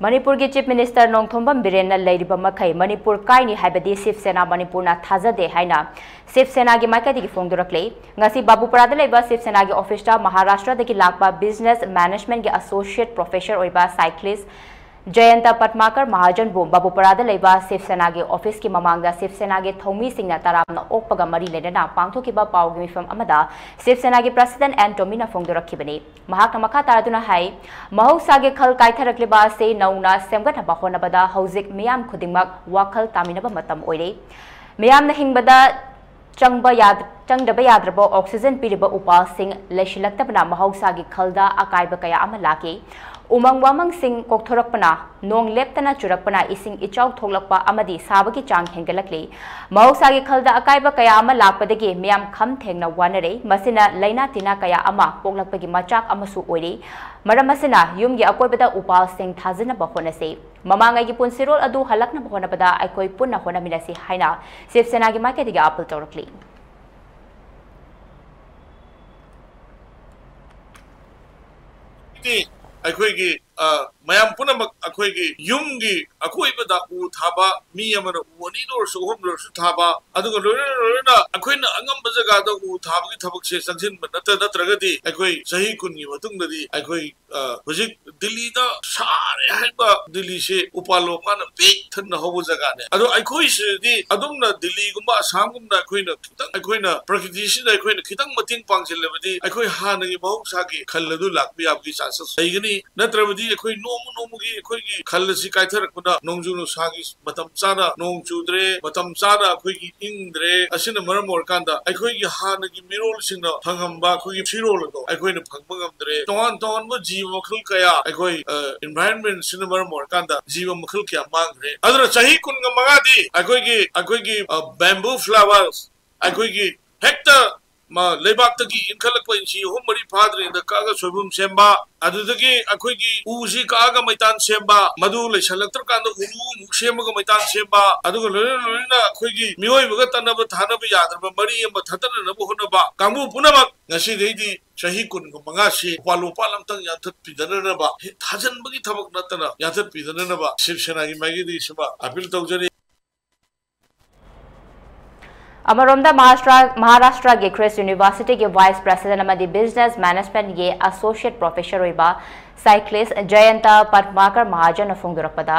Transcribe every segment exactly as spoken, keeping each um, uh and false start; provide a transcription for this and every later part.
ꯃꯅꯤꯄꯨꯔꯒꯤ Chief Minister Nongthombam ꯕꯤꯔꯦꯟꯅ ꯂꯩꯔꯤꯕ ꯃꯈꯩ ꯃꯅꯤꯄꯨꯔ ꯀꯥꯏꯅꯤ ꯍꯥꯏꯕꯗꯤ ꯁꯤꯕ ꯁꯦꯅꯥ ꯃꯅꯤꯄꯨꯔꯅ ꯊꯥꯖꯗꯦ ꯍꯥꯏꯅ ꯁꯤꯕ ꯁꯦꯅꯥꯒꯤ ꯃꯥꯏꯀꯩꯗꯒꯤ ꯐꯣꯡꯗꯣꯔꯛꯂꯤ꯫ ꯉꯁꯤ ꯕꯥꯕꯨꯄꯥꯔꯥꯗ ꯂꯩꯕ ꯁꯤꯕ ꯁꯦꯅꯥꯒꯤ ꯑꯣꯐꯤꯁꯇ ꯃꯍꯥꯔꯥꯁꯇ꯭ꯔꯗꯒꯤ ꯂꯥꯛꯄ Business Managementꯒꯤ Associate Professor ꯑꯣꯏꯕ cyclist ꯖꯌꯟꯇ ꯄꯠꯃꯥꯀꯔ ꯃꯍꯥꯖꯟꯕꯨ ꯕꯥꯕꯨꯄꯥꯔꯥꯗ ꯂꯩꯕ ꯁꯤꯕ ꯁꯦꯅꯥꯒꯤ ꯑꯣꯐꯤꯁꯀꯤ ꯃꯃꯥꯡꯗ ꯁꯤꯕ ꯁꯦꯅꯥꯒꯤ ꯊꯧꯃꯤꯁꯤꯡꯅ ꯇꯔꯥꯝꯅ ꯑꯣꯛꯄꯒ ꯃꯔꯤ ꯂꯩꯅꯅ ꯄꯥꯡꯊꯣꯛꯈꯤꯕ ꯄꯥꯎꯒꯤ ꯃꯤꯐꯝ ꯑꯃꯗ ꯁꯤꯕ ꯁꯦꯅꯥꯒꯤ President ꯑꯦꯟ ꯇꯣꯃꯤꯅ ꯐꯣꯡꯗꯣꯔꯛꯈꯤꯕꯅꯤ꯫ ꯃꯍꯥꯛꯅ ꯃꯈꯥ ꯇꯥꯔꯗꯨꯅ ꯍꯥꯏ, ꯃꯍꯧꯁꯥꯒꯤ ꯈꯜ ꯀꯥꯏꯊꯔꯛꯂꯤꯕ ꯑꯁꯤ ꯅꯧꯅ ꯁꯦꯝꯒꯠꯅꯕ ꯍꯣꯠꯅꯕꯗ ꯍꯧꯖꯤꯛ ꯃꯤꯌꯥꯝ ꯈꯨꯗꯤꯡꯃꯛ ꯋꯥꯈꯜ ꯇꯥꯃꯤꯟꯅꯕ ꯃꯇꯝ ꯑꯣꯏꯔꯦ꯫ ꯃꯤꯌꯥꯝꯅ ꯍꯤꯡꯕꯗ ꯆꯪꯕ ꯌꯥꯗ-, ꯆꯪꯗꯕ ꯌꯥꯗ꯭ꯔꯕ oxygen ꯄꯤꯔꯤꯕ ꯎꯄꯥꯜꯁꯤꯡ ꯂꯩꯁꯤꯜꯂꯛꯇꯕꯅ ꯃꯍꯧꯁꯥꯒꯤ ꯈꯜꯗ ꯑꯀꯥꯏꯕ ꯀꯌꯥ ꯑꯃ ꯂꯥꯛꯈꯤ꯫ ꯎꯃꯪ ꯋꯥꯃꯪꯁꯤꯡ ꯀꯣꯛꯊꯣꯔꯛꯄꯅ, ꯅꯣꯡ ꯂꯦꯞꯇꯅ ꯆꯨꯔꯛꯄꯅ ꯏꯁꯤꯡ ꯏꯆꯥꯎ ꯊꯣꯛꯂꯛꯄ ꯑꯃꯗꯤ ꯁꯥꯕꯒꯤ ꯆꯥꯡ ꯍꯦꯟꯒꯠꯂꯛꯂꯤ꯫ ꯃꯍꯧꯁꯥꯒꯤ ꯈꯜꯗ ꯑꯀꯥꯏꯕ ꯀꯌꯥ ꯑꯃ ꯂꯥꯛꯄꯗꯒꯤ ꯃꯤꯌꯥꯝ ꯈꯝ ꯊꯦꯡꯅ ꯋꯥꯅꯔꯦ꯫ ꯃꯁꯤꯅ ꯂꯥꯏꯅꯥ ꯇꯤꯟꯅꯥ ꯀꯌꯥ ꯑꯃ ꯄꯣꯛꯂꯛꯄꯒꯤ ꯃꯆꯥꯛ ꯑꯃꯁꯨ ꯑꯣꯏꯔꯤ꯫ ꯃꯔꯝ ꯑꯁꯤꯅ ꯌꯨꯝꯒꯤ ꯑꯀꯣꯏꯕꯗ ꯎꯄꯥꯜꯁꯤꯡ ꯊꯥꯖꯤꯟꯅꯕ ꯍꯣꯠꯅꯁꯤ꯫ ꯃꯃꯥꯡꯉꯩꯒꯤ ꯄꯨꯟꯁꯤꯔꯣꯜ ꯑꯗꯨ ꯍꯜꯂꯛꯅꯕ ꯍꯣꯠꯅꯕꯗ ꯑꯩꯈꯣꯏ ꯄꯨꯟꯅ ꯍꯣꯠꯅꯃꯤꯟꯅꯁꯤ ꯍꯥꯏꯅ ꯁꯤꯕ ꯁꯦꯅꯥꯒꯤ ꯃꯥꯏꯀꯩꯗꯒꯤ ꯑꯥꯄꯤꯜ ꯇꯧꯔꯛꯂꯤ꯫ ꯑꯩꯈꯣꯏꯒꯤ, ꯑ, ꯃꯌꯥꯝ ꯄꯨꯝꯅꯃꯛ ꯑꯩꯈꯣꯏꯒꯤ ꯌꯨꯝꯒꯤ ꯑꯀꯣꯏꯕꯗ ꯎ ꯊꯥꯕ, ꯃꯤ ꯑꯃꯅ ꯎ ꯑꯅꯤꯗ ꯑꯣꯏꯔꯁꯨ, ꯑꯍꯨꯝꯗ ꯑꯣꯏꯔꯁꯨ ꯊꯥꯕ, ꯑꯗꯨꯒ ꯂꯣꯏꯅ ꯂꯣꯏꯅꯅ ꯑꯩꯈꯣꯏꯅ ꯑꯉꯝꯕ ꯖꯒꯥꯗ ꯎ ꯊꯥꯕꯒꯤ ꯊꯕꯛꯁꯦ ꯆꯪꯁꯤꯟꯕ ꯅꯠꯇ-, ꯅꯠꯇ꯭ꯔꯒꯗꯤ ꯑꯩꯈꯣꯏ ꯆꯍꯤ ꯀꯨꯟꯒꯤ ꯃꯇꯨꯡꯗꯗꯤ ꯑꯩꯈꯣꯏ, ꯑ, ꯍꯧꯖꯤꯛ ꯗꯤꯜꯂꯤꯗ ꯁꯥꯔꯦ ꯍꯥꯏꯕ ꯗꯤꯜꯂꯤꯁꯦ ꯎꯄꯥꯜ ꯋꯥꯄꯥꯜꯅ ꯄꯤꯛ ꯊꯟꯅ ꯍꯧꯕ ꯖꯒꯥꯅꯦ꯫ ꯑꯗꯣ ꯑꯩꯈꯣꯏ ꯁꯤꯗꯗꯤ ꯑꯗꯨꯝꯅ ꯗꯤꯜꯂꯤꯒꯨꯝꯕ ꯑꯁꯥꯝꯒꯨꯝꯅ ꯑꯩꯈꯣꯏꯅ ꯈꯤꯇꯪ, ꯑꯩꯈꯣꯏꯅ ꯄ꯭ꯔꯀ꯭ꯔꯤꯇꯤꯁꯤꯗ ꯑꯩꯈꯣꯏꯅ ꯈꯤꯇꯪ ꯃꯇꯦꯡ ꯄꯥꯡꯁꯤꯜꯂꯕꯗꯤ ꯑꯩꯈꯣꯏ ꯍꯥꯟꯅꯒꯤ ꯃꯍꯧꯁꯥꯒꯤ ꯈꯜ ꯑꯗꯨ ꯂꯥꯛꯄ ꯌꯥꯕꯒꯤ chances ꯂꯩꯒꯅꯤ꯫ ꯅꯠꯇ꯭ꯔꯕꯗꯤ ꯑꯩꯈꯣꯏ ꯅꯣꯡꯃ ꯅꯣꯡꯃꯒꯤ ꯑꯩꯈꯣꯏꯒꯤ ꯈꯜ ꯑꯁꯤ ꯀꯥꯏꯊꯔꯛꯄꯗ ꯅꯣꯡꯖꯨ ꯅꯨꯡꯁꯥꯒꯤ ꯃꯇꯝ ꯆꯥꯅ ꯅꯣꯡ ꯆꯨꯗ꯭ꯔꯦ, ꯃꯇꯝ ꯆꯥꯅ ꯑꯩꯈꯣꯏꯒꯤ ꯏꯪꯗ꯭ꯔꯦ꯫ ꯑꯁꯤꯅ ꯃꯔꯝ ꯑꯣꯏꯔꯀꯥꯟꯗ ꯑꯩꯈꯣꯏꯒꯤ ꯍꯥꯟꯅꯒꯤ ꯃꯤꯔꯣꯜꯁꯤꯡꯅ ꯐꯪꯉꯝꯕ ꯑꯩꯈꯣꯏꯒꯤ ꯐꯤꯔꯣꯜ ꯑꯗꯣ ꯑꯩꯈꯣꯏꯅ ꯐꯪꯕ ꯉꯝꯗ꯭ꯔꯦ꯫ ꯇꯣꯉꯥꯟ ꯇꯣꯉꯥꯟꯕ ꯖꯤꯕ ꯃꯈꯜ ꯀꯌꯥ ꯑꯩꯈꯣꯏ, ꯑ, environmentꯁꯤꯅ ꯃꯔꯝ ꯑꯣꯏꯔꯀꯥꯟꯗ ꯖꯤꯕ ꯃꯈꯜ ꯀꯌꯥ ꯃꯥꯡꯈ꯭ꯔꯦ꯫ ꯑꯗꯨꯅ ꯆꯍꯤ ꯀꯨꯟꯒ ꯃꯉꯥꯗꯤ ꯑꯩꯈꯣꯏꯒꯤ, ꯑꯩꯈꯣꯏꯒꯤ, ꯑ, bamboo flowers, ꯑꯩꯈꯣꯏꯒꯤ ꯍꯦꯛꯇ ꯃ-, ꯂꯩꯕꯥꯛꯇꯒꯤ ꯏꯟꯈꯠꯂꯛꯄ ꯏꯟꯆꯤ ꯑꯍꯨꯝ ꯃꯔꯤ ꯐꯥꯗ꯭ꯔꯤꯉꯩꯗ ꯀꯛꯑꯒ ꯁꯣꯏꯕꯨꯝ ꯁꯦꯝꯕ, ꯑꯗꯨꯗꯒꯤ ꯑꯩꯈꯣꯏꯒꯤ ꯎꯁꯤ ꯀꯛꯑꯒ ꯃꯩꯇꯥꯟ ꯁꯦꯝꯕ, ꯃꯗꯨ ꯂꯩꯁꯜꯂꯛꯇ꯭ꯔꯀꯥꯟꯗ ꯎꯔꯨ ꯑꯃꯨꯛ ꯁꯦꯝꯃꯒ ꯃꯩꯇꯥꯟ ꯁꯦꯝꯕ, ꯑꯗꯨꯒ ꯂꯣꯏꯅ ꯂꯣꯏꯅꯅ ꯑꯩꯈꯣꯏꯒꯤ ꯃꯤꯑꯣꯏꯕꯒ ꯇꯠꯅꯕ ꯊꯥꯅꯕ ꯌꯥꯗ꯭ꯔꯕ ꯃꯔꯤ ꯑꯃ ꯊꯠꯇꯅꯅꯕ ꯍꯣꯠꯅꯕ ꯀꯥꯡꯕꯨ ꯄꯨꯝꯅꯃꯛ ꯉꯁꯤꯗꯩꯗꯤ ꯆꯍꯤ ꯀꯨꯟꯒ ꯃꯉꯥꯁꯤ ꯎꯄꯥꯜ ꯋꯥꯄꯥꯜ ꯑꯝꯇꯪ ꯌꯥꯟꯊꯠꯄꯤꯗꯅꯅꯕ, ꯊꯥꯖꯤꯟꯕꯒꯤ ꯊꯕꯛ ꯅꯠꯇꯅ ꯌꯥꯟꯊꯠꯄꯤꯗꯅꯅꯕ ꯁꯤꯕ ꯁꯦꯅꯥꯒꯤ ꯃꯥꯏꯀꯩꯗꯒꯤ ꯁꯤꯃ ꯑꯄꯤꯜ ꯇꯧꯖꯔꯤ꯫ ꯑꯃꯔꯣꯝꯗ ꯃꯍꯥꯔꯥꯁꯇ꯭ꯔ-, ꯃꯍꯥꯔꯥꯁꯇ꯭ꯔꯒꯤ ꯈ꯭ꯔꯤꯁ ꯌꯨꯅꯤꯚꯔꯁꯤꯇꯤꯒꯤ ꯚꯥꯏꯁ ꯄ꯭ꯔꯦꯁꯤꯗꯦꯟꯠ ꯑꯃꯗꯤ ꯕꯤꯖꯤꯅꯦꯁ ꯃꯦꯅꯦꯖꯃꯦꯟꯠꯒꯤ ꯑꯦꯁꯣꯁꯤꯌꯦꯠ ꯄ꯭ꯔꯣꯐꯦꯁꯔ ꯑꯣꯏꯕ ꯁꯥꯏꯀ꯭ꯂꯤꯁ꯭ꯠ ꯖꯌꯟꯇ ꯄꯠꯃꯥꯀꯔ ꯃꯍꯥꯖꯟꯅ ꯐꯣꯡꯗꯣꯔꯛꯄꯗ,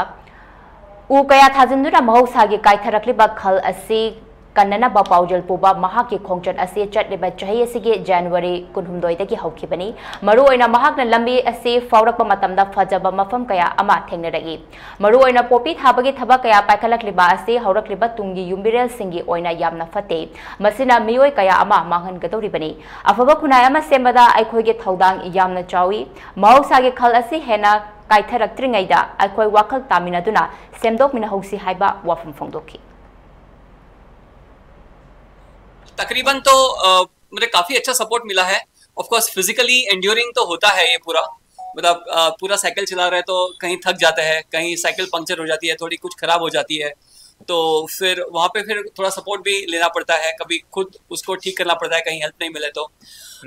ꯎ ꯀꯌꯥ ꯊꯥꯖꯤꯟꯗꯨꯅ ꯃꯍꯧꯁꯥꯒꯤ ꯀꯥꯏꯊꯔꯛꯂꯤꯕ ꯈꯜ ꯑꯁꯤ ꯀꯟꯅꯅꯕ ꯄꯥꯎꯖꯦꯜ ꯄꯨꯕ ꯃꯍꯥꯛꯀꯤ ꯈꯣꯡꯆꯠ ꯑꯁꯤ ꯆꯠꯂꯤꯕ ꯆꯍꯤ ꯑꯁꯤꯒꯤ ꯖꯅꯋꯥꯔꯤ ꯀꯨꯟꯍꯨꯝꯗꯣꯏꯗꯒꯤ ꯍꯧꯈꯤꯕꯅꯤ꯫ ꯃꯔꯨꯑꯣꯏꯅ ꯃꯍꯥꯛꯅ ꯂꯝꯕꯤ ꯑꯁꯤ ꯐꯥꯎꯔꯛꯄ ꯃꯇꯝꯗ ꯐꯖꯕ ꯃꯐꯝ ꯀꯌꯥ ꯑꯃ ꯊꯦꯡꯅꯔꯛꯏ꯫ ꯃꯔꯨꯑꯣꯏꯅ ꯄꯣꯄꯤ ꯊꯥꯕꯒꯤ ꯊꯕꯛ ꯀꯌꯥ ꯄꯥꯏꯈꯠꯂꯛꯂꯤꯕ ꯑꯁꯤ ꯍꯧꯔꯛꯂꯤꯕ ꯇꯨꯡꯒꯤ ꯌꯨꯝꯕꯤꯔꯦꯜꯁꯤꯡꯒꯤ ꯑꯣꯏꯅ ꯌꯥꯝꯅ ꯐꯠꯇꯦ꯫ ꯃꯁꯤꯅ ꯃꯤꯑꯣꯏ ꯀꯌꯥ ꯑꯃ ꯃꯥꯡꯍꯟꯒꯗꯧꯔꯤꯕꯅꯤ꯫ ꯑꯐꯕ ꯈꯨꯟꯅꯥꯏ ꯑꯃ ꯁꯦꯝꯕꯗ ꯑꯩꯈꯣꯏꯒꯤ ꯊꯧꯗꯥꯡ ꯌꯥꯝꯅ ꯆꯥꯎꯏ꯫ ꯃꯍꯧꯁꯥꯒꯤ ꯈꯜ ꯑꯁꯤ ꯍꯦꯟꯅ ꯀꯥꯏꯊꯔꯛꯇ꯭ꯔꯤꯉꯩꯗ ꯑꯩꯈꯣꯏ ꯋꯥꯈꯜ ꯇꯥꯃꯤꯟꯅꯗꯨꯅ ꯁꯦꯝꯗꯣꯛꯃꯤꯟꯅꯍꯧꯁꯤ ꯍꯥꯏꯕ ꯋꯥꯐꯝ ꯐꯣꯡꯗꯣꯛꯈꯤ꯫ तकरीबन तो अ, मुझे काफी अच्छा सपोर्ट मिला है। ऑफ कोर्स फिजिकली एंड्योरिंग तो होता है ये पूरा, मतलब अ, पूरा साइकिल चला रहे तो कहीं थक जाता है, कहीं साइकिल पंक्चर हो जाती है, थोड़ी कुछ खराब हो जाती है, तो फिर वहाँ पे फिर थोड़ा सपोर्ट भी लेना पड़ता है, कभी खुद उसको ठीक करना पड़ता है कहीं हेल्प नहीं मिले तो।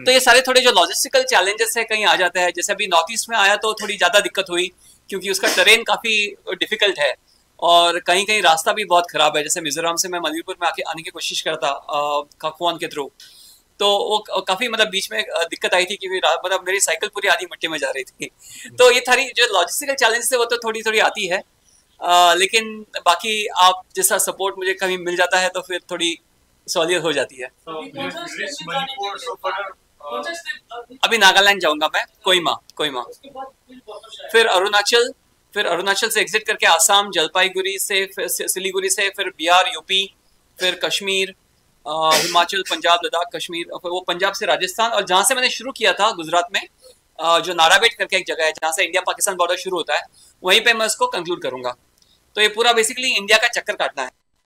तो ये सारे थोड़े जो लॉजिस्टिकल चैलेंजेस है कहीं आ जाता है। जैसे अभी नॉर्थ ईस्ट में आया तो थोड़ी ज्यादा दिक्कत हुई, क्योंकि उसका टेरेन काफी डिफिकल्ट है और कहीं कहीं रास्ता भी बहुत खराब है। जैसे मिजोरम से मैं मणिपुर में आके आने की कोशिश करता अ, काखवान के थ्रू, तो वो क- काफी मतलब बीच में अ, दिक्कत आई थी, क्योंकि रा- मतलब मेरी साइकिल पूरी आधी मिट्टी में जा रही थी। तो ये सारी जो लॉजिस्टिकल चैलेंजेस है वो तो थोड़ी थोड़ी आती है, अ, लेकिन बाकी आप जैसा सपोर्ट मुझे कहीं मिल जाता है तो फिर थोड़ी सहूलियत हो जाती है। अभी नागालैंड जाऊंगा मैं, कोहिमा, कोहिमा, फिर अरुणाचल, फिर अरुणाचल से एग्जिट करके आसाम, जलपाईगुड़ी से, फिर सि- सिलीगुड़ी से, फिर बिहार, यूपी, फिर कश्मीर, अ, हिमाचल, पंजाब, लद्दाख, कश्मीर, और फिर वो पंजाब से राजस्थान, और जहाँ से मैंने शुरू किया था गुजरात में, अ, जो नाराबेट करके एक जगह है जहाँ से इंडिया पाकिस्तान बॉर्डर शुरू होता है, वहीं पे मैं उसको कंक्लूड करूंगा। तो ये पूरा बेसिकली इंडिया का चक्कर काटना है।